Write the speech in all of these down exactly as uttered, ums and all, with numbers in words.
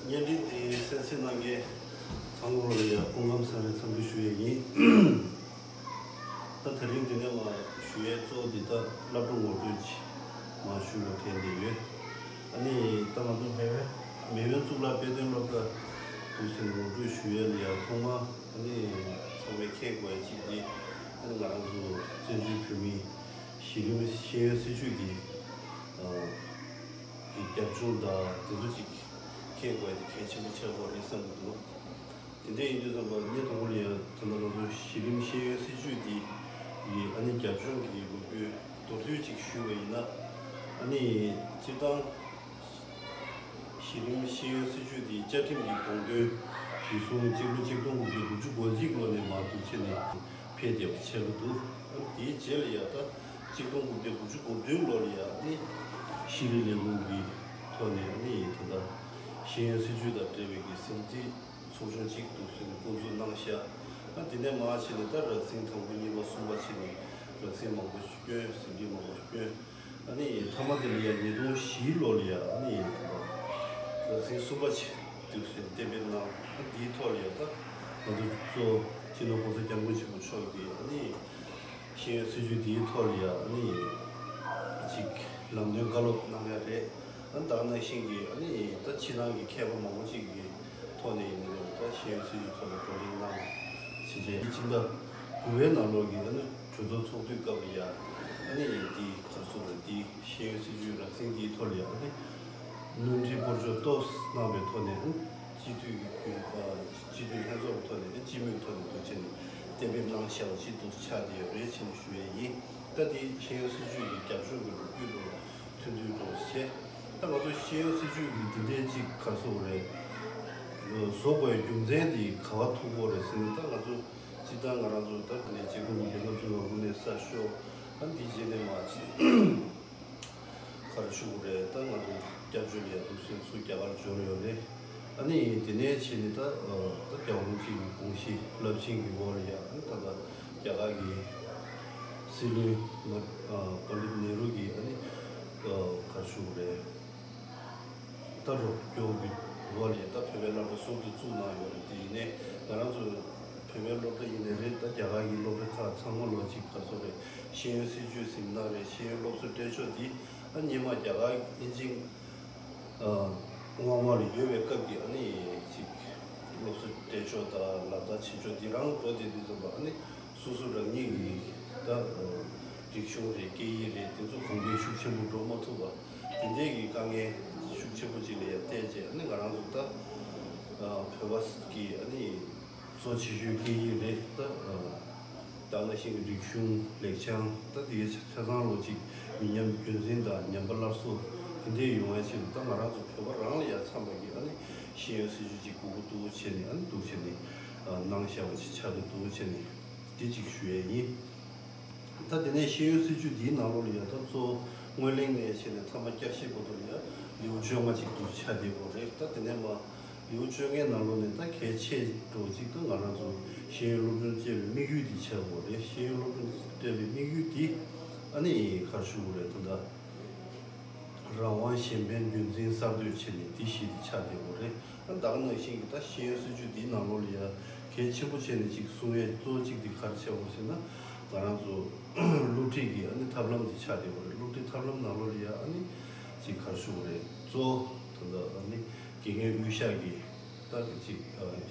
བརྙན་འཕྲིན་འདི་གསན་གཟིགས་གནང་མཁན་ཚང་མ་ལ་ཡང་སྐུ་ཁམས་བཟང་བའི་འཚམས་འདྲི་ཞུ་ཡས་ཡིན། ད་དེ་རིང་འདི་ནས་མར་ཞུ་ཡས་གཙོ་བོ་འདི་ད་སློབ་གྲྭ་ངོ་སྤྲོད་ཅིག་མར་ཞུ་དགོས་དྲན་བསྡད་ཡོད། ཨ་ནི་ད་ང་ཚོ་མེས་དབོན་མེས་དབོན་གཙུག་ལག་དཔེ་སྟོན་སློབ་གྲྭ་འདུག་ཟེར་ནས་ངོ་སྤྲོད་ཞུ་ཡས་ལ་ཡང་ཐོག་མར་ཨ་ནི་ཚང་མས་མཁྱེན་དགོས་ཡས་གཅིག་འདི་ཨ་ནི་ང་རང་ཚོ་བཙན་བྱོལ་བོད་མིའི་གཞི་རིམ་ཤེས་ཡོན་སྲིད་བྱུས་འདི་ཨ་གི་རྒྱབ་ལྗོངས་དང་དེ་ཚོ་གཅིག་མཁྱེན་དགོས་ཡས་དེ་གལ་ཆེན་པོ་ཆགས་ཀྱི་ཡོད་རེད་བསམ་གྱི་འདུག་དེ་འདྲ་ཡིན་དུས་ཙམ་པ་ངས་དང་པོ་ལ་ཡང་ད་ལྟ་ང་ཚོ་གཞི་རིམ་ཤེས་ཡོན་སྲིད་བྱུས་འདི་ཡི་ཨ་ནི་རྒྱབ་ལྗོངས་ཀྱི་ལོ་རྒྱུས་མདོར་བསྡུས་ཅིག་ཞུས་པ་ཡིན་ན། ཨ་ནི་སྤྱིར་བཏང་གཞི་རིམ་ཤེས་ཡོན་སྲིད་བྱུས་འདི་བཅའ་ཁྲིམས་ཀྱི་དགོངས་དོན་གཞིར་བཟུང་སྤྱི་ལོ་ཆིག་སྟོང་དགུ་བརྒྱ་དགུ་བཅུ་གོ་གཅིག་ལོ་ནས་མར་འདུག་བྱས་ནས་འཕེལ་བསྡད་པ་ཆགས་ཀྱི་འདུག་ཨ་ནི་དེའི་རྗེས་ལ་ཡང་ད་ཆིག་སྟོང་དགུ་བརྒྱ་དགུ་བཅུ་གོ་བདུན་ལོ་ལ་ཡང་ཨ་ནི་ཤེས་རིག་ལས་ཁུངས་ཀྱི་ཐོག་ནས་ཨ་ནི་ད་ལྟ་ཤེས་ཡོན་སྲིད་བྱུས་དང་འབྲེལ་བའི་གི་ཟིན་བྲིས་ཚོགས་ཆུང་གཅིག་འདུག་ཟེར་ནས་འགོ་འཛུགས་གནང་ཤག་ཨ་དེ་ནས་མར་བྱས་ནས་ད་རགས་ཟིན་དང་པོ་གཉིས་པ་གསུམ་པ་བྱས་ནས་རགས་ཟིན་མང་པོ་ཞིག་བསྐྱོན། ཟིན་བྲིས་མང་པོ་ཞིག་བསྐྱོན། ཨ་ནི་མཐའ་མ་དེ་ལ་ཡང་ཉིས་སྟོང་བཞི་ལོ་ལ་ཡང་ཨ་ནི་རགས་ཟིན་གསུམ་པ་ཞིག་འདུག་ཟེར་གཏན་འབེབས་གནང་། ཨ་དེའི་ཐོག་ལ་ཡང་ད་ང་ཚོ་གཙོ་སྤྱི་ནོར་༸གོང་ས་༸སྐྱབས་མགོན་ཆེན་པོ་མཆོག་གིས་ཨ་ནི་ཤེས་ཡོན་སྲིད་བྱུས་དེའི་ཐོག་ལ་ཡང་ཨ་ནི་ཅིག་ལམ་སྟོན་བཀའ་སློབ་གནང་ཡ་རེད། ཨ་ནི་ད་ག་ནང་བཞིན་གྱི་ཨ་ནི་ད་ཕྱི་ནང་གི་མཁས་པ་མང་པོ་ཅིག་གི་ཐོག་ནས་ཡིན་ནའི་ད་ཤེས་ཡོན་སྲིད་བྱུས་ཐོག་ལ་བགྲོ་གླེང་གནང་། ཕྱི་རྒྱལ་སྤྱི་ཟླ་དགུ་པའི་ནང་ལོགས་ཀྱི་ཨ་ནི་གྲོས་ཚོགས་ཚོགས་དུས་སྐབས་ལ་ཡ་ཨ་ནི་འདི་ག་རེ་ཟེར་དགོས་རེད། འདི་ཤེས་ཡོན་སྲིད་བྱུས་རགས་ཟིན་འདིའི་ཐོག་ལ་ཡ་ཨ་ནི་སྣོན་འཕྲི་སྤོར་སྦྱོར་ཏོག་ཙམ་གནང་བའི་ཐོག་ནས་ཨ་ནི་སྤྱི་འཐུས་ཀྱི་ཁུལ་ཨ་སྤྱི་འཐུས་ལྷན་ཚོགས་ཀྱི་ཐོག་ནས་ཨ་ནི་སྤྱི་མོས་ཐོག་ནས་འདུག་བྱས་ནས་གཏན་འབེབས་གནང་བཞག་པ་ཅིག་ཏུ་ཆགས་བསྡད་ཡོད་རེད་ཅེས་ཞུ་ཡས་ཡིན། ད་དེ་ཤེས་ཡོན་སྲིད་བྱུས་ཀྱི་རྒྱབ་ལྗོངས་ཀྱི་ལོ་རྒྱུས་ལ་ཐུང་ཐུང་ཅིག་བཤད། ད་ང་ཚོ་ཤེས་ཡོན་སྲིད་བྱུས་ཀྱི་འདི་འདྲའི་ཅིག་ག་རེ་ཟེར་དགོས་རེད། བཟོ་དགོས་རྒྱུ་མཚན་འདི་ག་པར་ཐུག་གི་ཡོད་རེད་ཟེར་ན། ད་ང་ཚོ་སྤྱིར་བཏང་ང་རང་ཚོ་ད་དེ་ནས་ཆིག་སྟོང་དགུ་བརྒྱ་ལྔ་བཅུ་ང་དགུ་ནས་ས་ཤོག་ཨ་འདི་རྗེས་ནས་མར་ཅིག་ག་རེ་ཞུ་དགོས་རེད། ད་ང་ཚོ་སྐྱབས་བཅོལ་ལ་ཡ་འདུག་སེ་ཚུར་རྒྱ་གར་འབྱོར་ཡོད་རེད། ཨ་ནི་དེ་ནས་བྱས་ནས་ད་ད་རྒྱལ་བ་རིན་པོ་ཆེ་གི་དགོངས་གཞི་རླབས་ཆེན་གྱི་འོག་ལ་ཡ་ཨ་ནི་ད་ལྟ་རྒྱ་གར་གྱི་སྲིད་བློན་མ་ཨ་པཎྜི་ཏ་ནེ་རུ་གིས་ཨ་ནི་ཨ་ག་རེ་ཞུ་དགོས་རེད། ད་རོགས་སྐྱོར་གྱི་འོག་ལ་ཡ་ད་བོད་པའི་སློབ་གྲྭ་ཟུར་དུ་བཙུགས་གནང་ཡོད་རེད། དེ་ཡིན་ནའི་ང་རང་ཚོ་བོད་པའི་སློབ་གྲྭ་ཡིན་ནའི་རེད། ད་རྒྱ་གར་གྱི་སློབ་གྲྭ་ཁག་ཚང་མ་ལོ་གཅིག་ག་རེ་ཟེར་དགོས་རེད། ཤེས་ཡོན་སྲིད་བྱུས་ཟིན་ན་རེད། ཤེས་ཡོན་སློབ་གསོ་སྤྲད་ཕྱོགས་འདི་ཨ་སྔོན་མ་རྒྱ་གར་དབྱིན་ཇི་ཨ་དབང་དམག་ལ་ཡོད་པའི་སྐབས་ཀྱི་ཨ་ནི་ཅིག་སློབ་གསོ་སྤྲད་ཕྱོགས་དང་ལག་བསྟར་བྱེད་ཕྱོགས་འདི་རང་འགྲོ་བསྡད་དུས་ཙམ་པ་ཨ་ནི་སོ་སོ་རང་ཉིད་ཀྱི་ད་རིག་གཞུང་རེད། སྐད་ཡིག་རེད། དེ་ཚོ་གོང་འཕེལ་ཤུགས་ཆེན་པོ་འགྲོ་མ་ཐུབ་པ་དེ་འདྲའི་གི་དཀའ་ངལ་ཤུགས་ཆེན་པོ་ཅིག་ལ་ཡང་བལྟས་རྗེས་ཨ་ནི་ང་རང་ཚོ་ད་བོད་པ་གི་ཨ་ནི་གཙོ་ཆེ་ཤོས་སྐད་ཡིག་རེད། ད་ད་ནང་བཞིན་གྱི་རིག་གཞུང་ལེགས་བྱང་ད་དེའི་ཆ་ཆ་ཚང་ལོ་གཅིག་མི་ཉམས་རྒྱུན་འཛིན་དང་ཉམས་པ་སླར་གསོ་དེ་འདྲའི་ཡོང་བའི་ཆེད་དུ་ད་ང་རང་ཚོ་བོད་པ་རང་ལ་ཡང་འཚམ་པ་གི་ཨ་ནི་ཤེས་ཡོན་སྲིད་བྱུས་ཅིག་དགོས་ཀྱི་འདུག་བྱས་ནས་ཨ་ནི་འདུག་བྱས་ནས་གནང་བཞག་པ་ཅིག་ཆགས་ཀྱི་འདུག་བྱས་ནས་དེ་གཅིག་ཞུ་ཡས་ཡིན། ད་དེ་ནས་ཤེས་ཡོན་སྲིད་བྱུས་འདིའི་ནང་ལོགས་ལ་ཡང་ད་གཙོ་བོ་སྔོན་གླེང་ནས་བྱས་ནས་མཐའ་མ་བསྐྱར་ཞིབ་བར་དུ་ལ་ཡང་ལེའུ་བཅོ་ལྔ་ཅིག་ཏུ་ཆགས་བསྡད་ཡོད་རེད། ད་དེ་ནས་མར་ལེའུ་བཅོ་ལྔའི་ནང་ལོགས་ནས་ད་གལ་ཆེ་འགྲོ་གཅིག་ད་ང་རང་ཚོ་ཤེས་ཡོན་སློབ་སྦྱོང་སྤྲད་པའི་དམིགས་ཡུལ་འདི་ཆགས་ཡོད་རེད། ཤེས་ཡོན་སློབ་སྦྱོང་སྤྲད་པའི་དམིགས་ཡུལ་འདི་ཨ་ནི་ག་རེ་ཞུ་དགོས་རེད། ད་ལྟ་རང་དབང་གཞན་ཕན་རྒྱུན་འཛིན་གསར་གཏོད་བྱས་ནས་འདི་བཞི་འདི་ཆགས་བསྡད་ཡོད་རེད། ད་ག་ནང་བཞིན་གྱི་ད་ཤེས་ཡོན་སྲིད་བྱུས་འདིའི་ནང་ལོགས་ལ་ཡང་གལ་ཆེན་པོ་བྱས་ནས་ཅིག་གསུང་ཡས་གཙོ་བོ་གཅིག་འདི་ག་རེ་ཆགས་ཡོད་ཟེར་ན། ང་རང་ཚོ་སློབ་ཁྲིད་ཀྱི་ཨ་ནི་ཐབས་ལམ་འདི་ཆགས་བསྡད་ཡོད་རེད། སློབ་ཁྲིད་ཐབས་ལམ་ནང་ལོགས་ལ་ཡང་ཨ་ནི་ཅིག་ག་རེ་ཞུ་དགོས་རེད། གཙོ་བོ་ད་ལྟ་ཨ་ནི་དགེ་རྒན་དབུས་ཤར་གྱི་ད་ཅིག་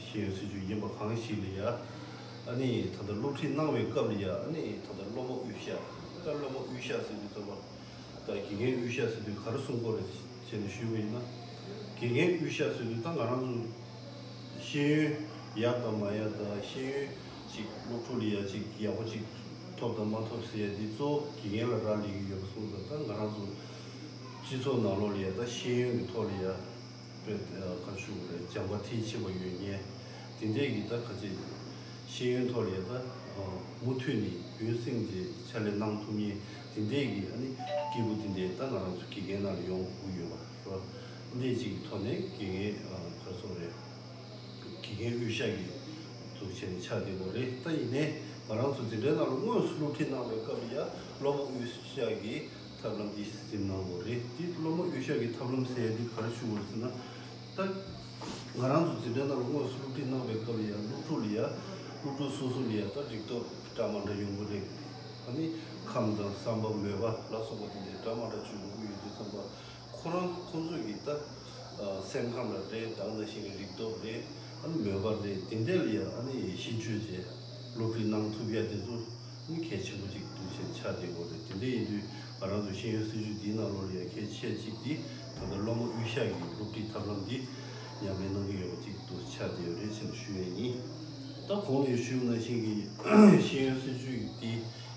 ཤེས་ཡོན་སྲིད་བྱུས་ཡིན་པ་གང་ཞིག་ལ་ཡང་ཨ་ནི་ད་ལྟ་སློབ་ཁྲིད་གནང་བའི་སྐབས་ལ་ཡང་ཨ་ནི་ད་ལྟ་སློབ་མ་དབུས་ཤར་ད་སློབ་མ་དབུས་ཤར་ཟེར་དུས་ཙམ་པ། ད་དགེ་རྒན་དབུས་ཤར་ཟེར་དུས་ག་རེ་གསུང་གི་ཡོད་རེད་ཅེས་ནས་ཞུས་པ་ཡིན་ན། དགེ་རྒན་དབུས་ཤར་ཟེར་དུས་ད་ང་རང་ཚོ་ཤེས་ཡོན་ཡག་དང་མ་ཡག་དང་ཤེས་ཡོན་ཅིག་སློབ་ཕྲུག་ལ་ཡ་ཅིག་ཡག་པོ་ཅིག་ཐོབ་དང་མ་ཐོབ་ཟེར་ཡ་འདི་གཙོ་བོ་དགེ་རྒན་ལ་རག་ལས་ཀྱི་ཡོད་པ་སོང་ཙང་། ད་ང་རང་ཚོ་སྤྱི་ཚོགས་ནང་ལོགས་ལ་ཡ་ད་ཤེས་ཡོན་གྱི་ཐོག་ལ་ཡ་དཔེ་ག་རེ་ཞུ་དགོས་རེད། སྦྱངས་པ་མཐིལ་ཕྱིན་པ་ཡོད་མཁན་དེ་འདྲས་ཀྱི་ད་ག་ཅིག་ཤེས་ཡོན་ཐོག་ལ་ཡ་ད་མུ་མཐུད་ནས་རྒྱུན་སྲིང་བྱས་ཕྱག་ལས་གནང་ཐུབ་མཁན་དེ་འདྲས་ཀྱི་ཨ་ནི་སྐྱེས་བུ་དེ་འདྲས་ད་ང་རང་ཚོ་དགེ་རྒན་ནང་ལ་ཡོང་དགོས་ཡོད་པ་རེད་པ། འདི་ཅིག་གི་ཐོག་ནས་དགེ་རྒན་ག་རེ་ཟེར་དགོས་རེད། དགེ་རྒན་དབུས་ཤར་གྱི་འཛུགས་བྱས་ནས་ཆགས་བསྡད་ཡོད་རེད། ད་ཡིན་ནའི་ང་རང་ཚོ་འཛིན་གྲྭའི་ནང་ལ་དངོས་སུ་སློབ་ཁྲིད་གནང་བའི་སྐབས་ལ་ཡ་སློབ་མ་དབུས་ཤར་གྱི་ཐབས་ལམ་འདི་འཛིན་གནང་དགོས་རེད། འདི་སློབ་མ་དབུས་ཤར་གྱི་ཐབས་ལམ་ཟེར་ཡ་འདི་ག་རེ་ཞུ་དགོས་རེད་ཟེར་ན། ད་ ང་རང་ཚོ་འཛིན་གྲྭ་ནང་ལ་དངོས་སུ་སློབ་ཁྲིད་གནང་བའི་སྐབས་ལ་ཡང་སློབ་ཕྲུག་ལ་ཡང་སློབ་ཕྲུག་སོ་སོ་ལ་ཡང་ད་རིག་སྟོབས་འདྲ་མི་འདྲ་ཡོང་གི་རེད། ཨ་ནི་ཁམས་དང་བསམ་པ་མོས་པ་ལ་སོགས་པ་དེ་འདྲའི་འདྲ་མི་འདྲ་ཅིག་ཡོང་གི་ཡོད་དུས་ཙམ་པ། ཁོ་རང་ཁོང་ཚོས་ཀྱི་ད་སེམས་ཁམས་ལ་རེད། ད་ག་ནང་བཞིན་གྱི་རིག་སྟོབས་རེད། ཨ་ནི་མོས་པ་རེད། དེ་འདྲ་ལ་ཡང་ཨ་ནི་གཤིས་སྤྱོད་བྱས་སློབ་ཁྲིད་གནང་ཐུབ་ཡ་དེ་ཚོ་ནི་གལ་ཆེན་པོ་ཅིག་འདུག་ཅེས་ཆགས་བསྡད་ཡོད་རེད། དེ་འདྲ་ཡིན་དུས་ང་རང་ཚོ་ཤེས་ཡོན་སྲིད་བྱུས་འདིའི་ནང་ལོགས་ལ་ཡང་གལ་ཆེ་གཅིག་འདི་ད་ལྟ་སློབ་མ་དབུས་ཤར་གྱི་སློབ་ཁྲིད་ཐབས་ལམ་འདི་ཉམས་ལེན་གནང་གི་ཡོད་པ་ཅིག་འདུག་ཆགས་བསྡད་ཡོད་རེད་ཅེས་ཞུ་ཡས་ཡིན། ད་གོང་ནས་ཞུས་ནང་བཞིན་གྱི་ཤེས་ཡོན་སྲིད་བྱུས་འདི་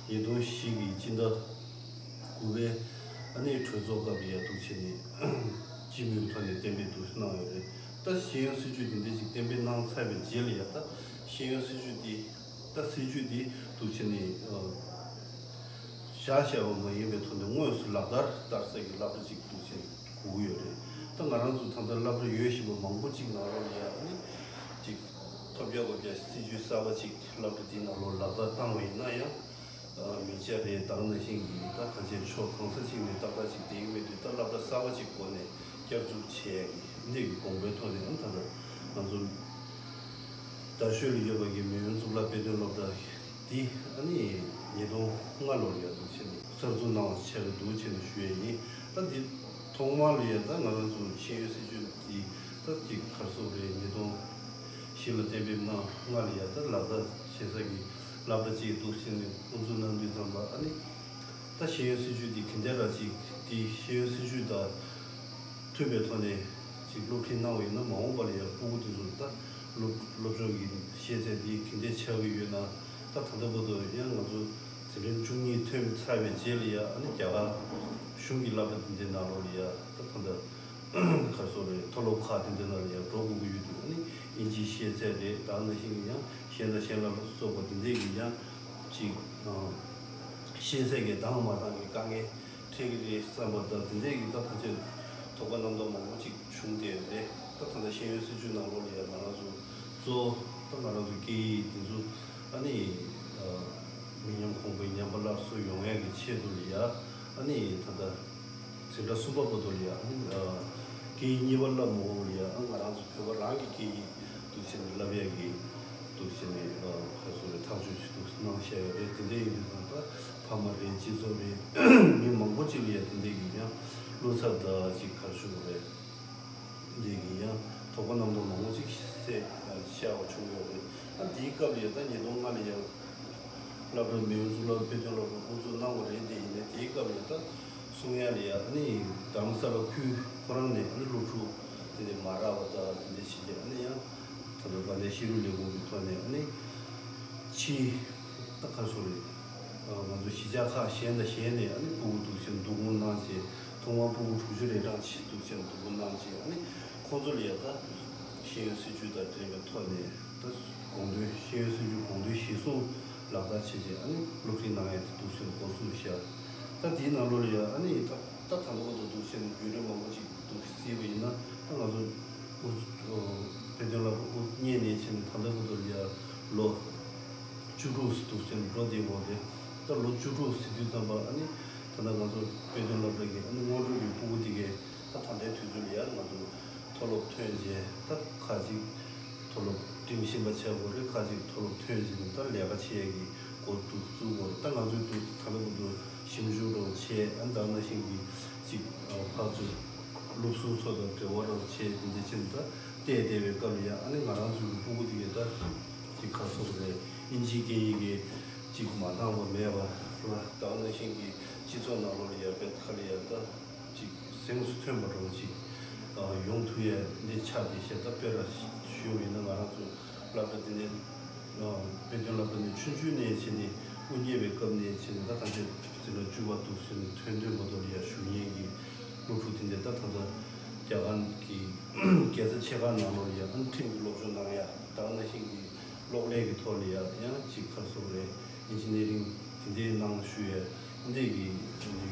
ཉིས་སྟོང་བཞི་གི་སྤྱི་ཟླ་དགུ་པའི་ཨ་ནི་གྲོས་ཚོགས་སྐབས་ལ་ཡ་འདུག་བྱས་ནས་སྤྱི་མོས་ཀྱི་ཐོག་ནས་གཏན་འབེབས་འདུག་གནང་ཡོད་རེད། ད་ཤེས་ཡོན་སྲིད་བྱུས་འདི་འདྲ་ཅིག་གཏན་འབེབས་གནང་ཚར་བའི་རྗེས་ལ་ཡ་ད་ཤེས་ཡོན་སྲིད་བྱུས་འདི་ད་སྲིད་བྱུས་འདི་འདུག་བྱས་ནས་བཞག་བཞག་པ་མ་ཡིན་པའི་ཐོག་ནས་དངོས་སུ་ལག་བསྟར་བསྟར་ས་ཀྱི་སློབ་གྲྭ་ཅིག་འདུག་བྱས་དགོས་ཀྱི་ཡོད་རེད། ད་ང་རང་ཚོ་ད་ལྟ་སློབ་གྲྭ་ཡོད་བཞིན་པ་མང་པོ་ཅིག་ནང་ལོགས་ལ་ཡ་ཨ་ནི་ཅིག་ཐོབ་རྒྱག་དགོས་པའི་སྲིད་བྱུས་གསར་པ་ཅིག་སློབ་གྲྭ་འདིའི་ནང་ལོགས་ལག་བསྟར་བཏང་བ་ཡིན་ན་ཡང་། མི་སྐྱ་རེད། ད་ག་ནང་བཞིན་གྱི་ད་གང་ཅིའི་ཕྱོགས་གང་ས་ཅིག་ནས་ཏག་ཏག་ཅིག་བསྡད་ཀྱི་མེད་དུས། ད་སློབ་གྲྭ་གསར་པ་ཅིག་སྒོ་ནས་བསྐྱར་འཛུགས་བྱས་ཡ་གི་འདི་གི་དགོངས་པའི་ཐོག་ནས་ཨ་ད་ལྟ་ང་ཚོ་རྡ་ཤོད་ལ་ཡོད་པ་གི་མེས་དབོན་གཙུག་ལག་དཔེ་སྟོན་སློབ་གྲྭ་འདི་ཨ་ནི་ཉིས་སྟོང་ལྔ་ལོར་ཡར་འཛུགས་བྱས་ནས་གསར་འཛུགས་གནང་བ་ཆགས་ཀྱི་འདུག་ཅེས་ཞུ་ཡས་ཡིན། ད་འདི་ཐོག་མར་ལ་ཡ་ད་ང་རང་ཚོ་ཤེས་ཡོན་སྲིད་བྱུས་འདི་ད་ཅིག་ག་རེ་ཟེར་དགོས་རེད། ཉིས་སྟོང་བཞི་ལ་གཏན་འབེབས་གནང་། ལྔ་ལ་ཡ་ད་ལག་བསྟར་བྱེད་ས་གི་སློབ་གྲྭ་གཅིག་འདུག་ཟེར་ནས་དབུ་འཛུགས་གནང་དུས་ཙམ་པ་ཨ་ནི་ད་ཤེས་ཡོན་སྲིད་བྱུས་འདི་ག་འདྲ་ར་ཅིག་འདི་ཤེས་ཡོན་སྲིད་བྱུས་དང་མཐུན་པའི་ཐོག་ནས་ཅིག་སློབ་ཁྲིད་གནང་བ་ཡིན་ན། མ་འོངས་པ་ལ་ཡ་སྤུ་གུ་འདི་ཚོ་ད་སློབ་སློབ་སྦྱོང་གི་ཤེས་ཚད་འདི་ག་འདྲ་ཆགས་ཀྱི་ཡོད་ན། ད་ད་ལྟ་བར་དུ་ཡང་ང་ཚོ་འཛིན་རིམ་བཅུ་གཉིས་ཐོན་ཚར་བའི་རྗེས་ལ་ཡ་ཨ་ནི་རྒྱ་གར་གཞུང་གི་སློབ་གྲྭ་འདི་འདྲའི་ནང་ལོགས་ལ་ཡ་ད་ད་ལྟ་ག་རེ་ཟེར་དགོས་རེད། མཐོ་སློབ་ཁག་དེ་འདྲ་ནང་ལ་ཡང་འགྲོ་དགོས་ཀྱི་ཡོད་འདུག་ཨ་ནི་དབྱིན་ཇིའི་ཤེས་ཚད་རེད། ད་ག་ནང་བཞིན་གྱི་ཡང་གཞན་དང་གཞན་ལ་སོགས་པ་དེ་འདྲས་ཀྱི་ཡང་ཅིག་ཨ་ཤེས་ཚད་ཀྱི་འདང་མ་འདང་གི་དཀའ་ངལ་འཕྲད་ཀྱི་རེད་བསམ་པ་དང་། དེ་འདྲས་ཀྱི་ད་ཕལ་ཆེར་དོགས་པ་རྣམ་རྟོག་མང་པོ་ཅིག་བྱུང་བསྡད་ཡོད་རེད། ད་ད་ལྟ་ཤེས་ཡོན་སྲིད་བྱུས་ནང་ལོགས་ལ་ཡང་ང་རང་ཚོ་གཙོ་བོ་ད་ང་རང་ཚོ་སྐད་ཡིག་དེ་ཚོ་ཨ་ནི་ཨ་མི་ཉམས་གོང་འཕེལ་ཉམས་པ་སླར་གསོ་ཡོང་ཡག་གི་ཆེད་དུ་ལ་ཡ་ཨ་ནི་ད་ལྟ། འཛིན་གྲྭ་གསུམ་པ་བར་དུ་ལ་ཡ་ཨ་ནི་སྐད་ཡིག་གཉིས་པ་བསླབ་མ་དགོས་པ་ལ་ཡ་ཨ་ང་རང་ཚོ་བོད་པ་རང་གི་སྐད་ཡིག་འདུག་བྱས་ནས་བསླབ་ཡ་གི་འདུག་བྱས་ནས་ཨ་ག་རེ་ཟེར་དགོས་རེད། ཐག་གཅོད་ཅིག་འདུག་གནང་བཞག་ཡོད་རེད། དེ་འདྲ་ཡིན་དུས་ཙང་ད་ཕ་མ་རེད། སྤྱི་ཚོགས་རེད། མི་མང་པོ་ཅིག་ལ་ཡ་དེ་འདྲ་ཡིན་ཡང་བློ་འཚབ་དང་ཅིག་ག་རེ་ཟེར་དགོས་རེད། འདི་གི་ཡང་དོགས་པ་རྣམ་རྟོག་མང་པོ་ཅིག་སེ་ཤར་བ་བྱུང་ཡོད་རེད། ཨ་འདིའི་སྐབས་ལ་ཡ་ད་ཉིས་སྟོང་ལྔ་ལ་ཡ་སློབ་གྲྭ་མེས་དབོན་གཙུག་ལག་དཔེ་སྟོན་སློབ་གྲྭ་དབུ་འཛུགས་གནང་བ་རེད། དེ་ཡིན་ནའི་དེའི་སྐབས་ལ་ཡ་ད་གསུང་ཡ་ལ་ཡ་ཨ་ནི་རྡ་རམ་ས་ལ་ཁུལ་ཁོ་རང་ནས་ཨ་ནི་སློབ་ཕྲུག་དེ་འདྲ་མ་རག་པ་དང་དེ་འདྲ་བྱས་རྗེས་ཨ་ནི་ཡང་ད་ལྟ་དཔལ་ལྡན་ཤེས་རིག་ལས་ཁུངས་ཀྱི་ཐོག་ནས་ཨ་ནི་ཕྱིའི་ད་ག་རེ་ཟེར་དགོས་རེད། ང་ཚོ་གཞིས་ཆགས་ཁག་གཞན་དང་གཞན་ནས་ཨ་ནི་སྤུ་གུ་འདུག་བྱས་བསྡུ་སྐོང་གནང་བྱས། ཐོག་མར་སྤུ་གུ་དྲུག་ཅུ་རེ་གྲངས་ཅིག་འདུག་བྱས་བསྡུ་སྐོང་གནང་བྱས། ཨ་ནི་ཁོང་ཚོ་ལ་ཡ་ད་ཤེས་ཡོན་སྲིད་བྱུས་དང་འབྲེལ་བའི་ཐོག་ནས་ད་དགོངས་དོན་ཤེས་ཡོན་སྲིད་བྱུས་དགོངས་དོན་གཞིར་བཟུང་ལག་བསྟར་བྱས་བྱས་ཨ་ནི་སློབ་ཁྲིད་གནང་ཡ་དེ་འདུག་བྱས་འགོ་ཚུགས་བཞག་ད་དེའི་ནང་ལོགས་ལ་ཡ་ཨ་ནི་ད་ད་ད་ལྟ་བར་དུ་འདུག་བྱས་ནས་བརྒྱུད་རིམ་མང་པོ་ཅིག་འདུག་བརྩིས་པ་ཡིན་ན། ད་ང་ཚོ་དཔེ་སྟོན་སློབ་གྲྭ་དབུ་བརྙེས་ནས་བྱས་ནས་ད་ལྟ་བར་དུ་ལ་ཡ་ལོ་བཅུ་དྲུག་འདུག་བྱས་ནས་འགྲོ་བསྡད་ཡོད་རེད། ད་ལོ་བཅུ་དྲུག་ཟེར་དུས་ཙམ་པ་ཨ་ནི་ད་ལྟ་ང་ཚོ་དཔེ་སྟོན་སློབ་གྲྭ་གི་ཨ་ནི་སྔོན་འགྲོ་གི་སྤུ་གུ་དེ་གས་ད་ད་ལྟའི་དུས་ཚོད་ལ་ཡ་ང་ཚོ་མཐོ་སློབ་ཐོན་རྗེས་ད་ཁ་ཅིག་མཐོ་སློབ་འགྲིམ་བཞིན་པ་བྱས་ཡོད་རེད། ཁ་ཅིག་མཐོ་སློབ་ཐོན་རྗེས་ནས་ད་ལས་ཀ་བྱེད་ཡས་ཀྱི་འགོ་འཛུགས་བཙུགས་ཡོད་རེད། ད་ང་ཚོའི་འདུག་ད་ལྟ་བར་དུ་ཞིབ་འཇུག་རང་བྱས། ཨ་ནི་ད་ག་ནང་བཞིན་གྱི་ཅིག་ཕར་ཚུར་སློབ་ཟུར་ཚོ་དང་འབྲེལ་བ་རང་བྱས། དེ་འདྲ་བྱས་ནས་ད་བལྟས་བསྡད་པའི་སྐབས་ལ་ཡ་ཨ་ནི་ང་རང་ཚོའི་སྤུ་གུ་དེ་གས་ད་ཅིག་ག་རེ་ཟེར་དགོས་རེད། དབྱིན་ཇིའི་སྐད་ཡིག་གི་ཅིག་མ་འདང་བ་མེད་པ་ལ། ད་ག་ནང་བཞིན་གྱི་སྤྱི་ཚོགས་ནང་ལོགས་ལ་ཡ་དཔེ་ཁ་ལ་ཡ་ད་ཅིག་གཟེངས་སུ་ཐོན་པ་འདྲ་བོ་ཅིག་ཡོང་ཐུབ་ཡ་འདི་ཆགས་བསྡད་ཤག་ད་དཔེར་ན་ཞུས་པ་ཡིན་ན་ང་རང་ཚོ་སློབ་གྲྭ་དེ་ནས་དཔེ་སྟོན་སློབ་གྲྭ་ནས་ཆུང་ཆུང་ནས་བྱས་ནས་དབུ་བརྙེས་པའི་སྐབས་ནས་བྱས་ནས་ད་ད་ཆ་འཛིན་གྲྭ་བཅུ་པ་འདུག་ཟེར་ནས་ཐོན་ཐོན་མ་གཏོགས་ལ་ཡ་ཞུགས་མཁན་གྱི་སློབ་ཕྲུག་དེ་འདྲ་ད་ད་ལྟ་རྒྱ་གར་གྱི་རྒྱལ་ས་ཆེ་ཁག་ནང་ལོགས་ལ་ཡ་ཨ་ནི་ཁྲིམས་ཀྱི་སློབ་སྦྱོང་གནང་ཡ། ད་ག་ནང་བཞིན་གྱི་གློག་ཀླད་ཀྱི་ཐོག་ལ་ཡ་ཡང་ཅིག་ག་རེ་ཟེར་དགོས་རེད། ཨིན་ཇི་ནི་རིང་དེ་འདྲའི་གནང་ཞུ་ཡ་འདི་གི་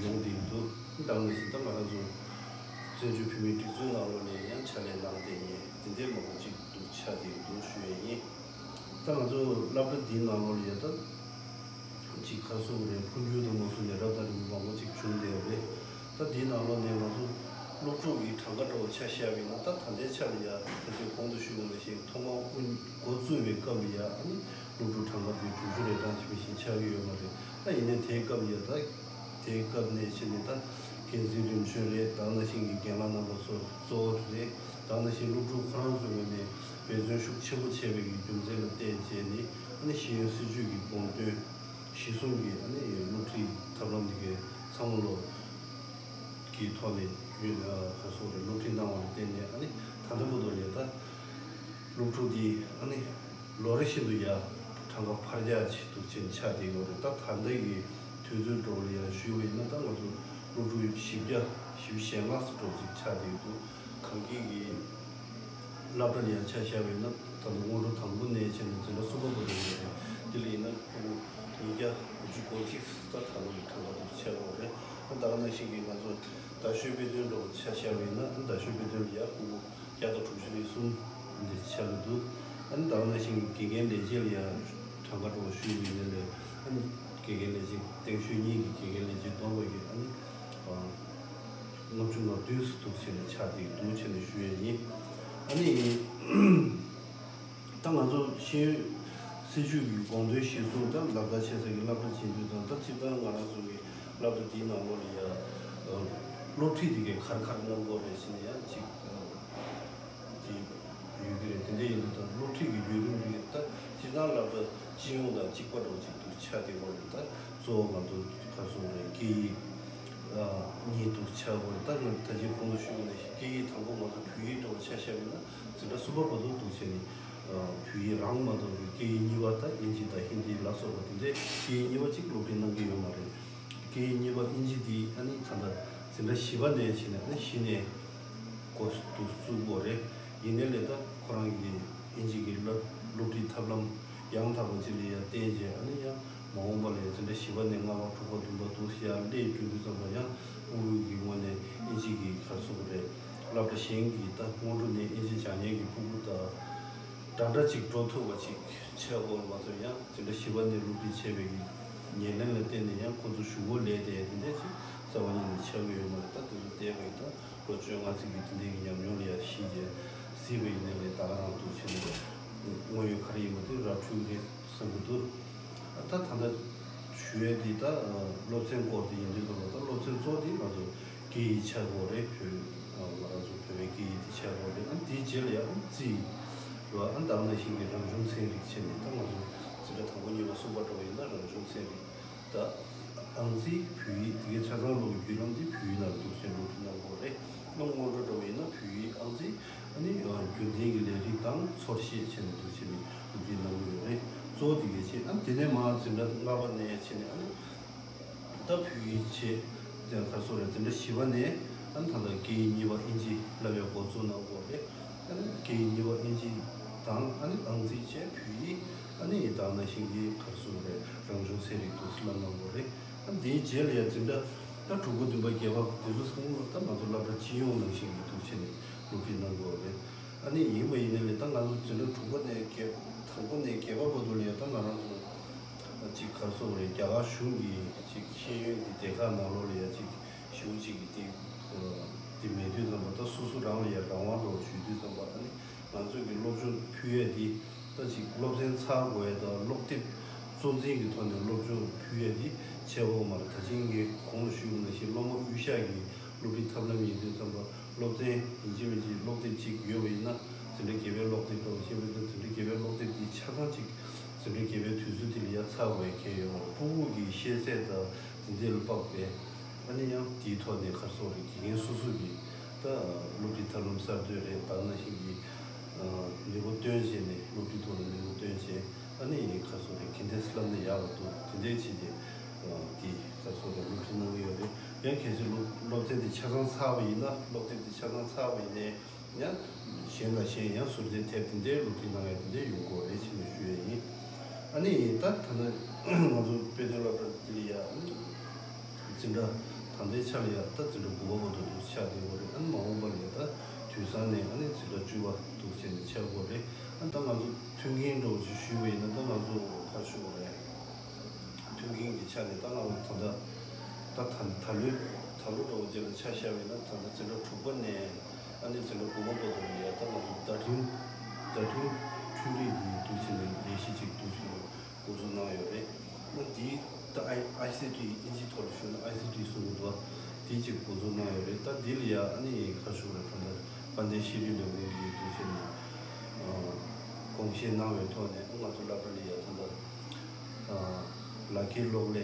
ཡོང་བསྡད་འདུག་ད་ག་ནང་བཞིན་ད་ང་རང་ཚོ་བཙན་བྱོལ་བོད་མིའི་སྒྲིག་འཛུགས་ནང་ལོགས་ནས་ཡང་ཕྱག་ལས་གནང་བསྡད་མཁན་དེ་འདྲའི་མང་པོ་ཅིག་འདུག་ཆགས་བསྡད་འདུག་ཞུ་ཡ་ཡིན། ད་ང་ཚོ་སློབ་གྲྭ་འདིའི་ནང་ལོགས་ལ་ཡ་ད་ཅིག་ག་རེ་ཟེར་དགོས་རེད། འཕོ་འགྱུར་དང་མ་སོང་ནས་རབ་དང་རིམ་པ་མང་པོ་ཅིག་བྱུང་བསྡད་ཡོད་རེད། ད་འདིའི་ནང་ལོགས་ནས་ང་ཚོ་ སློབ་ཕྲུག་གི་གྲངས་ཀ་འདྲ་བོ་ཆ་བཞག་པ་ཡིན་ན། ད་ད་ལྟའི་ཆ་ལ་ཡ་ད་ཅིག་གོང་དུ་ཞུས་པ་ནང་བཞིན་ཐོག་མར་དབུ་འགོ་བཙུགས་པའི་སྐབས་ལ་ཡ་ཨ་ནི་སློབ་ཕྲུག་གྲངས་ཀ་དེ་དྲུག་ཅུ་རེ་གྲངས་ཅིག་ཕལ་ཆེར་ཆགས་ཀྱི་ཡོད་མ་རེད། ད་ཡིན་ནའི་དེའི་སྐབས་ལ་ཡ་ད་དེའི་སྐབས་ནས་བྱས་ནས་ད་འགན་འཛིན་རིམ་བྱོན་རེད། ད་ག་ནང་བཞིན་གྱི་རྒན་ལགས་རྣམ་པ་ཚོ་གཙོ་བོ་རེད། ད་ག་ནང་བཞིན་སློབ་ཕྲུག་ཁོ་རང་ཚོའི་ངོས་ནས་འབད་བརྩོན་ཤུགས་ཆེན་པོ་བྱས་པའི་གི་རྒྱུ་མཚན་ལ་བརྟེན་བྱས་ནས་ཨ་ནི་ཤེས་ཡོན་སྲིད་བྱུས་ཀྱི་དགོངས་དོན་གཞི་བཟུང་གིས་ཨ་ནི་སློབ་ཁྲིད་ཐབས་ལམ་འདི་གའི་ཚང་མ་ལོ་གི་ཐོག་ནས་ཡོད། ཨ་ག་སོགས་རེད། སློབ་ཁྲིད་གནང་བ་ལ་བརྟེན་ནས་ཨ་ནི་ད་ལྟ་བར་དུ་ལས་ད་སློབ་ཕྲུག་འདི་ཨ་ནི་ལོ་རེ་བཞིན་དུ་ཡ་གྲངས་ཀ་འཕར་རྒྱག་ཅིག་འདུག་ཅན་ཆགས་བསྡད་ཡོད་རེད། ད་ད་ལྟ་གི་དུས་ཚོད་འགྲོ་ལ་ཡ་ཞུས་པ་ཡིན་ན། ད་ང་ཚོ་སློབ་ཕྲུག་བཞི་བརྒྱ་བཞི་བཅུ་ཞེ་ལྔ་ཙམ་འགྲོ་ཅིག་ཆགས་བསྡད་ཡོད་འདུག་གང་གི་གི་སློབ་གྲྭ་ལ་ཡང་ཆ་བཞག་པ་ཡིན་ན། ད་ལྟ་སྔོན་འགྲོ་དང་པོ་ནས་བྱས་ནས་འཛིན་གྲྭ་གསུམ་པ་བར་དུ་ཡོད་རེད། དེ་ལ་ཡིན་ན་ཕྲུ་གུ་ཉིས་བརྒྱ་དགུ་བཅུ་གོ་གཅིག་ད་ད་ལོ་ཡི་གྲངས་ཀ་དེ་ཆགས་ཡོད་རེད། ད་ག་ནང་བཞིན་གྱི་ང་ཚོ་རྡ་ཤོད་དཔེ་སྟོན་འདྲ་བོ་ཆ་བཞག་པ་ཡིན་ན། ཨ་ནི་རྡ་ཤོད་དཔེ་སྟོན་ལ་ཡ་ཕྲུ་གུ་བརྒྱ་དང་དྲུག་ཅུ་རེ་གསུམ་འདི་ཆགས་ཀྱི་འདུག་ཨ་ནི་ད་ག་ནང་བཞིན་གྱི་དགེ་རྒན་ལས་བྱེད་ལ་ཡ་གྲངས་ཀ་འདྲ་བོ་ཞུས་པ་ཡིན་ནའི་ལས། ཨ་ནི་དགེ་རྒན་ལས་བྱེད་སྟེང་ཤོད་གཉིས་ཀྱི་དགེ་རྒན་ལས་བྱེད་བསྡོམས་པ་ཡིན་ན། ཨ་ནི་ཨ། ལྔ་བཅུ་ང་བདུན་ཙམ་འདུག་བྱས་ནས་ཆགས་བསྡད་འདུག་བྱས་ནས་ཞུ་ཡས་ཡིན། ཨ་ནི། ད་ང་ཚོ་ཤེས་ཡོན་སྲིད་བྱུས་ཀྱི་དགོངས་དོན་གཞིར་བཟུང་ད་ལག་བསྟར་བྱེད་ས་ཀྱི་སློབ་གྲྭ་ཆེན་པོ་དང་། ད་སྤྱིར་བཏང་ང་རང་ཚོ་གི་སློབ་གྲྭ་འདིའི་ནང་ལོགས་ལ་ཡ་སློབ་ཁྲིད་དེ་གའི་ག་རེ་ག་རེ་གནང་དགོས་རེད་ཟེར་ན། ཡང་གཅིག་དེ་ཡོད་ཀྱི་རེད། དེ་འདྲ་ཡིན་དུས་ད་སློབ་ཁྲིད་ཀྱི་བརྒྱུད་རིམ་དེ་ད་སྤྱིར་བཏང་སློབ་གྲྭ་སྤྱི་ཡོངས་དང་གཅིག་པ་འདྲ་བོ་ཅིག་ཏུ་ཆགས་བསྡད་ཡོད་རེད། ད་གཙོ་བོ་ང་ཚོ་ག་རེ་ཟེར་དགོས་རེད། སྐད་ཡིག་ཨ་གཉིས་འདུག་ཆགས་ཡོད་རེད། ད་ང་ད་ཅི་གོང་དུ་ཞུས་པ་ནང་བཞིན་སྐད་ཡིག་དང་པོ་ང་ཚོ་བོད་ཡིག་འདྲ་བོ་ཆ་བཞག་པ་ཡིན་ན། འཛིན་གྲྭ་གསུམ་པ་བར་དུ་འདུག་བྱས་ནས་ཨ་བོད་ཡིག་རང་མ་གཏོགས་པའི་སྐད་ཡིག་གཉིས་པ་ད་དབྱིན་ཇི་དང་ཧིན་དི་ལ་སོགས་པ་དེ་འདྲའི་སྐད་ཡིག་གཉིས་པ་གཅིག་སློབ་ཁྲིད་གནང་གི་ཡོད་མ་རེད། སྐད་ཡིག་གཉིས་པ་དབྱིན་ཇི་འདི་ཨ་ནི་ད་ལྟ་འཛིན་གྲྭ་བཞི་པ་ནས་བྱས་ནས་ཨ་ནི་གཞི་ནས་འགོ་འཛུགས་དགོས་རེད། ཡིན་ནའི་ལས་ད་ཁོ་རང་གི་དབྱིན་ཇི་གི་སློབ་སློབ་ཁྲིད་ཐབས་ལམ་ཡང་དག་པ་ཅིག་ལ་ཡང་བརྟེན་བྱས། ཨ་ནི་ཡང་མ་འོངས་པ་ལ་ཡང་འཛིན་གྲྭ་བཞི་པ་ནས་ལྔ་པ་དྲུག་པ་བདུན་པ་འདུག་ཡར་སླེབས་དུས་ཙམ་པ་ཡང་ཕྲུ་གུ་གི་ངོས་ནས་དབྱིན་ཇི་གི་ག་རེ་ཟེར་དགོས་རེད། སློབ་གྲྭ་གཞན་གྱི་ད་སྔོན་འགྲོ་ནས་དབྱིན་ཇི་སྦྱང་མཁན་གྱི་ཕྲུ་གུ་དང་འདྲ་འདྲ་ཅིག་འགྲོ་ཐུབ་པ་ཅིག་ཆགས་དགོས་མ་གཏོགས། ཡང་འཛིན་གྲྭ་བཞི་པ་ནས་སློབ་ཁྲིད་བྱས་པའི་ཉེར་ལེན་ལ་བརྟེན་ནས་ཡང་ཁོ་ཚོ་གཞུག་གུ་ལས་དེ་དེ་འདྲ་ཅིག་རྩ་བ་ཉིད་ནས་ཆགས་ཀྱི་ཡོད་མ་རེད། ད་དེ་ཚོ་བལྟས་པ་ཡིན་ན། ལོ་བཅོ་ལྔ་ཙམ་གྱི་དེ་འདྲའི་གི་ཉམས་མྱོང་ལ་ཡང་གཞིགས་བྱས་གཟིགས་པ་ཡིན་ནའི་ལས། ད་ག་རང་འདུག་བྱས་ནས་དངོས་ཡོད་ག་རེ་ཡིན་པ་དེ་ར་འཕྲོད་ཀྱི་རེད་བསམ་གྱི་འདུག་ད་ད་ལྟ་ཞུ་ཡས་དེ་ད་སློབ་ཚན་སྐོར་དེ་ཡིན་དུས་ཙམ་པ། ད་སློབ་ཚན་གཙོ་བོ་དེ་ང་ཚོ་སྐད་ཡིག་ཆགས་ཀྱི་ཡོད་རེད། བོད་ང་རང་ཚོ་བོད་པའི་སྐད་ཡིག་དེ་ཆགས་ཀྱི་ཡོད་རེད། ཨ་དེའི་རྗེས་ལ་ཡང་རྩིས་རེད་བ། ཨ་ད་ག་ནང་བཞིན་གྱི་རང་བྱུང་ཚན་རིག་བྱས་ནས། ད་ང་ཚོ་འཛིན་གྲྭ་དང་པོ་གཉིས་པ་གསུམ་པ་འདྲ་བོ་ཡིན་ན་རང་བྱུང་ཚན་རིག་ད་ཨང་རྩིས་བོད་ཡིག་དེ་གའི་ཆ་ཚང་སློབ་ཀྱི་བརྒྱུད་ལམ་དེ་བོད་ཡིག་ནང་འདུག་ཟེར་སློབ་ཁྲིད་གནང་གི་ཡོད་རེད། སློབ་སྔོན་འགྲོ་འདྲ་བོ་ཡིན་ན་བོད་ཡིག་ཨང་རྩིས། ཨ་ནི་ཨ་རྒྱུན་ལྡན་གྱི་ལས་རིགས་དང་ཚོར་ཤེས་བྱས་ནས་འདུག་བྱས་ནས་སློབ་ཁྲིད་གནང་གི་ཡོད་རེད། གཙོ་བོ་དེ་གའི་ཆེད། ཨ་ནི་དེ་ནས་མར་འཛིན་གྲྭ་ལྔ་པ་ནས་བྱས་ནས་ཨ་ནི་ད་བོད་ཡིག་བྱས། དེ་ག་རེ་ཟེར་དགོས་རེད། འཛིན་གྲྭ་བཞི་པ་ནས་ཨ་ནི་ད་ལྟ་སྐད་ཡིག་གཉིས་པ་དབྱིན་ཇི་བསླབ་ཡག་འགོ་བཙུགས་གནང་གི་ཡོད་རེད། ཨ་ནི་སྐད་ཡིག་གཉིས་པ་དབྱིན་ཇི་དང་། ཨ་ནི་ཨང་རྩིས་བྱས། བོད་ཡིག་ཨ་ནི་ད་ག་ནང་བཞིན་གྱི་ག་རེ་ཟེར་དགོས་རེད། རང་བྱུང་ཚན་རིག་འདུག་སེ་བསླབ་གནང་གི་ཡོད་རེད། ཨ་ནི་དེའི་རྗེས་ལ་ཡང་འཛིན་གྲྭ་ད་དྲུག་པ་བདུན་པ་བརྒྱད་པ་དེ་ཚོ་ཚང་མ་ད་ང་ཚོ་སློབ་གྲྭ་སྤྱི་ཡོངས་ནང་བཞིན་གྱི་འདུག་བྱས་ནས་སློབ་ཁྲིད་གནང་གི་ཡོད་རེད། ཨ་ནི་ཡིན་པ་ཡིན་ནའི་ལས་ད་ང་ཚོ་འཛིན་གྲྭ་དྲུག་པ་ནས་བརྒྱད། དང་པོ་ནས་བརྒྱད་པ་བར་དུ་ལ་ཡང་ད་ང་རང་ཚོ་ཅིག་ག་རེ་ཟེར་དགོས་རེད། རྒྱ་གར་གཞུང་གི་ཅིག་ཤེས་ཡོན་གྱི་སྡེ་ཁག་ནང་ལོགས་ལ་ཡང་ཅིག་ཞེ་པོ་ཅིག་གི་དེ་དེ་མེད་དུས་ཙམ་པ། ད་སོ་སོ་རང་ལ་ཡང་རང་དབང་འདྲ་བོ་ཞུ་དུས་ཙམ་པ། ཨ་ནི་ང་ཚོ་གི་སློབ་སྦྱོང་ཕུལ་ཡས་དེ་ད་ཅིག་སློབ་ཚན་ཚར་དགོས་ཡས་དང་། སློབ་དེབ་གཙོ་འཛིན་གྱི་ཐོག་ནས་སློབ་སྦྱོང་ཕུལ་ཡས་དེ་བྱས་ཡོད་མ་རེད། ད་ཅི་ངས་གོང་ལ་ཞུས་པ་ནང་བཞིན་སློབ་མ་དབུས་ཤར་གྱི་སློབ་ཁྲིད་ཐབས་ལམ་ཡིན་དུས་ཙམ་པ། སློབ་ཚན་ཡིན་གཅིག་མིན་གཅིག་སློབ་དེབ་ཅིག་ཡོད་པ་ཡིན་ན། འཛིན་གྲྭ་བརྒྱད་པའི་སློབ་དེབ་འདྲ་བོ་ཅིག་ཡིན་པ་ཡིན་ན། འཛིན་གྲྭ་བརྒྱད་པའི་སློབ་དེབ་དེ་ཆ་ཚང་ཅིག་འཛིན་གྲྭ་བརྒྱད་པའི་དུས་ཚོད་དེ་ལ་ཡ་ཚར་དགོས་ཡ་གལ་ཡོད་མ་རེད། ཕྲུ་གུ་གི་ཤེས་ཚད་དང་དེ་འདྲ་ལ་དཔག་པའི། ཨ་ནི་ཡང་དེའི་ཐོག་ནས་ག་རེ་ཟེར་དགོས་རེད། དགེ་རྒན་སོ་སོ་གིས་ད་སློབ་ཁྲིད་ཐབས་ལམ་གསར་གཏོད་རེད། ད་ག་ནང་བཞིན་གྱི་ནུས་པ་བཏོན་བྱས་ནས། སློབ་ཁྲིད་ཐོག་ལ་ནུས་པ་བཏོན་བྱས། ཨ་ནི་ག་རེ་ཟེར་དགོས་རེད། ག་འདྲས་སེ་བསླབ་ན་ཡག་པ་འདུག་དེ་འདྲས་བྱས་ཏེ་དེ་ག་རེ་ཟེར་དགོས་རེད། སློབ་ཁྲིད་གནང་གི་ཡོད་རེད། ཡང་གལ་སྲིད་སློབ་སློབ་ཚན་དེ་ཆ་ཚང་ཚར་བ་ཡིན་ན། སློབ་དེབ་དེ་ཆ་ཚང་ཚར་བ་ཡིན་ནའི་ཡང་གཞན་དང་གཞན་ཡང་ཟུར་འབྲེལ་ཐེབས་དེ་འདྲའི་སློབ་ཁྲིད་གནང་ཡ་དེ་འདྲའི་ཡོང་གི་ཡོད་རེད་ཅེས་ནས་ཞུ་ཡ་ཡིན། ཨ་ནི་ད་ད་ལྟ་ང་ཚོ་དཔེ་སྟོན་སློབ་གྲྭ་འདི་ལ་ཡ། ཨ་ནི་འཛིན་གྲྭ་ད་ལྟའི་ཆ་ལ་ཡ་ད་འཛིན་གྲྭ་དགུ་པ་བར་དུ་འདུག་ཆགས་བསྡད་ཡོད་རེད། ཨ་ནི་མ་འོངས་པ་ལ་ཡ་ད་དུས་སང་ནས་ཨ་ནི་འཛིན་གྲྭ་བཅུ་པ་འདུག་བྱས་ནས་ཆགས་ཀྱི་ཡོད་རེད། ཨ་ནི་ད་ང་ཚོ་མཐུན་རྐྱེན་འདྲ་བོ་ཅིག་ཞུས་པ་ཡིན་ན། ད་ང་ཚོ་ག་རེ་ཞུ་དགོས་རེད། མཐུན་རྐྱེན་གྱི་ཆ་ནས་ད་ང་ཚོ་ད་ལྟ་ད་ད་ད་ལོའི་ད་ ལོ་འགྲོ་བ་རྗེས་ལ་ཆ་བཞག་པ་ཡིན་ན། ད་ལྟ་འཛིན་གྲྭ་དྲུག་པ་ནས་ཨ་ནི་འཛིན་གྲྭ་དགུ་པ་བར་དུ་ལ་ཡ། ད་ང་ཚོ་བརྡ་འཕྲིན་བརྡ་འཕྲིན་འཕྲུལ་རིག་གི་འདུག་ཟེར་ནས་ལས་གཞི་ཅིག་འདུག་ཟེར་ནས་འགོ་འཛུགས་གནང་ཡོད་རེད། ཨ་འདི་ད་ཨའི་ཨའི་སི་ཊི་ཨིན་ཇིའི་ཐོག་ལ་ཞུས་ན་ཨའི་སི་ཊི་གསུང་གི་འདུག་བ། འདི་ཅིག་འགོ་འཛུགས་གནང་ཡོད་རེད། ད་འདི་ལ་ཡ་ཨ་ནི་ག་རེ་ཞུ་དགོས་རེད། ད་ལྟ་དཔལ་ལྡན་ཤེས་རིག་ལས་ཁུངས་ཀྱིས་འདུག་ཟེར་ནས་ཨ་དགོངས་བཞེས་གནང་བའི་ཐོག་ནས། ཨ་ང་ཚོ་སློབ་གྲྭ་ལ་ཡ་ད་ལྟ་ཨ་ལག་འཁྱེར་གློག་ཀླད་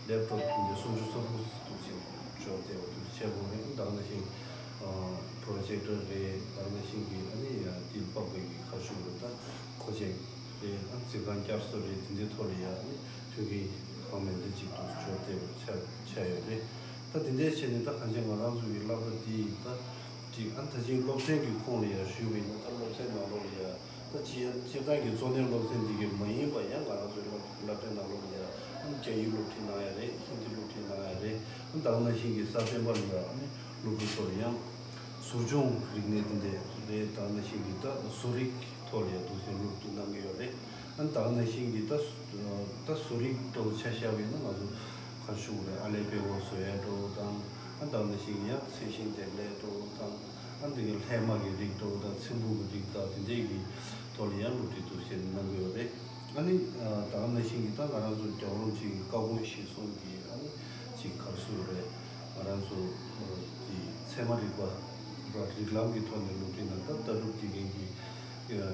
ལེབ་ཊོབ་དེ་འདྲ་སུམ་ཅུ་སོ་དགུ་འདུག་ཟེར་འབྱོར་བསྡད་པ་འདུག་ཟེར་དགོས་རེད། ད་ག་ནང་བཞིན་ཨ་པྲོ་ཇེག་ཊར་རེད། ད་ག་ནང་བཞིན་གྱི་ཨ་ནི་ཡ་འདི་ཕབ་པའི་གི་ག་རེ་ཞུ་དགོས་རེད། ད་མཁོ་ཆས་རེད། ཨ་འཛིན་ཁང་བསྐྱར་གསོ་རེད། དེ་འདྲའི་ཐོག་ལ་ཡ་ཨ་ནི་མཐུན་རྐྱེན་གང་མེད་དེ་ཅིག་ཏུ་འབྱོར་བསྡད་པ་ཆགས་ཆགས་ཡོད་རེད། ད་དེ་འདྲའི་བྱས་ནས་ད་གང་ཅི་ང་རང་ཚོ་གི་སློབ་གྲྭ་འདི་ད་ཅིག་ཨ་ད་ཅིག་སློབ་ཚན་གྱི་ཁོངས་ལ་ཡ་ཞུས་པ་ཡིན་ན། ད་སློབ་ཚན་ནང་ལོགས་ལ་ཡ་ད་སྤྱིར་སྤྱིར་བཏང་གི་གཙོ་གནད་སློབ་ཚན་འདི་གས་མ་ཡིན་པ་ཡང་ང་རང་ཚོའི་སློབ་སློབ་གྲྭའི་ནང་ལོགས་ལ་ཡ་ཨ་རྒྱ་ཡིག་སློབ་ཁྲིད་གནང་ཡ་རེད། ཧིན་དི་སློབ་ཁྲིད་གནང་ཡ་རེད། ཨ་ད་ག་ནང་བཞིན་གྱི་གཟའ་སྤེན་པ་ལ་ཡ་ཨ་ནི་སློབ་ཕྲུག་ཚོར་ཡང་ཟུར་སྦྱོང་རིག་གནས་དེ་འདྲ་རེད། ད་ག་ནང་བཞིན་གྱི་ད་བཟོ་རིག་ཐོག་ལ་ཡ་འདུག་སེ་སློབ་ཁྲིད་གནང་གི་ཡོད་རེད། ཨ་ད་ག་ནང་བཞིན་གྱི་ད་ད་བཟོ་རིག་ཐོག་ཆ་བཞག་པ་ཡིན་ན། ང་ཚོ་ག་རེ་ཞུ་དགོས་རེད། ཨ་ལེ་པེ་ཧོ་བཟོ་ཡ་འདྲ་བོ་དང་། ཨ་ད་ག་ནང་བཞིན་གྱི་ཡང་ཚལ་ཞིང་འདེབས་ལས་འདྲ་བོ་དང་། ཨ་འདི་ག་ལྷས་མ་གི་རིགས་འདྲ་བོ་དང་། ཚེམ་བུ་གི་རིགས་དང་། དེ་འདྲས་ཀྱི་ཐོག་ལ་ཡང་སློབ་ཁྲིད་འདུག་སེ་གནང་གི་ཡོད་རེད། ཨ་ནི་ཨ་ད་ག་ནང་བཞིན་གྱི་ད་ང་རང་ཚོ་རྒྱལ་བ་རིན་པོ་ཆེ་གི་བཀའ་དགོངས་གཞིར་བཟུང་གིས་ཨ་ནི་ཅིག་ག་རེ་ཟེར་དགོས་རེད། ང་རང་ཚོ་ཨ་གི་ཚད་མ་རིག་པ་རིགས་ལམ་གྱི་ཐོག་ནས་སློབ་ཁྲིད་གནང་། ད་ལྟ་གྲུབ་དགེ་རྒན་གྱི་ཨ་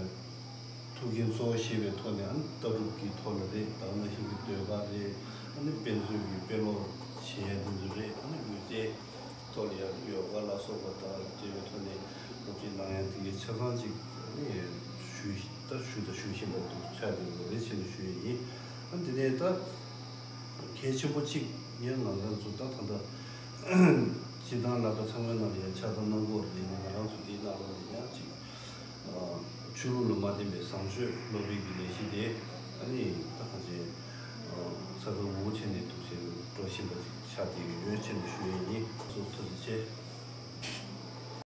ཐུགས་འགན་གཙོ་བོ་བཞེས་པའི་ཐོག་ནས། ཨ་ནི་ལྟ་གྲུབ་ཀྱི་ཐོག་ལ་རེད། ད་ག་ནང་བཞིན་གྱི་ཟློས་གར་རེད། ཨ་ནི་དཔེ་མཛོད་ཀྱི་དཔེ་ཀློག་བྱེད་ཡ་དེ་ཚོ་རེད། ཨ་ནི་སྒྱུ་རྩལ་ཐོག་ལ་ཡང་ཡོ་ག་ལ་སོགས་པ་དང་འབྲེལ་བའི་ཐོག་ནས་སློབ་ཁྲིད་གནང་ཡ་དེ་གའི་ཆ་ཚང་ཅིག་ཨ་ནི་ཞུ་ད་ཞུ་ད་ཞུ་བཞིན་པ་འདུག་ཆགས་བསྡད་ཡོད་རེད་ཟེར་ནས་ཞུ་ཡ་ཡིན། ཨ་འདི་ནས་ད་གལ་ཆེན་པོ་གཅིག་ཡང་ང་རང་ཚོ་ད་ད་ལྟ་སྤྱིར་བཏང་སློབ་གྲྭ་ཚང་མའི་ནང་ལ་ཡང་ཕྱག་བསྟར་གནང་གི་ཡོད་རེད། ཡིན་ནའི་ང་རང་ཚོ་འདིའི་ནང་ལོགས་ལ་ཡང་ཅིག་ཆོས་ལུགས་ལ་མ་བརྟེན་པའི་བཟང་སྤྱོད་སློབ་གཉེར་གྱི་ལས་གཞི་དེ་ཨ་ནི་ད་ག་ཅིག་ས་ཁུལ་འུ་ཆེ་ནས་འདུག་སེ་འགྲོ་བཞིན་པ་ཅིག་ཆགས་བསྡད་ཡོད་ཅེས་ནས་ཞུ་ཡས་ཡིན། ཚོ་ཐུགས་རྗེ་ཆེ།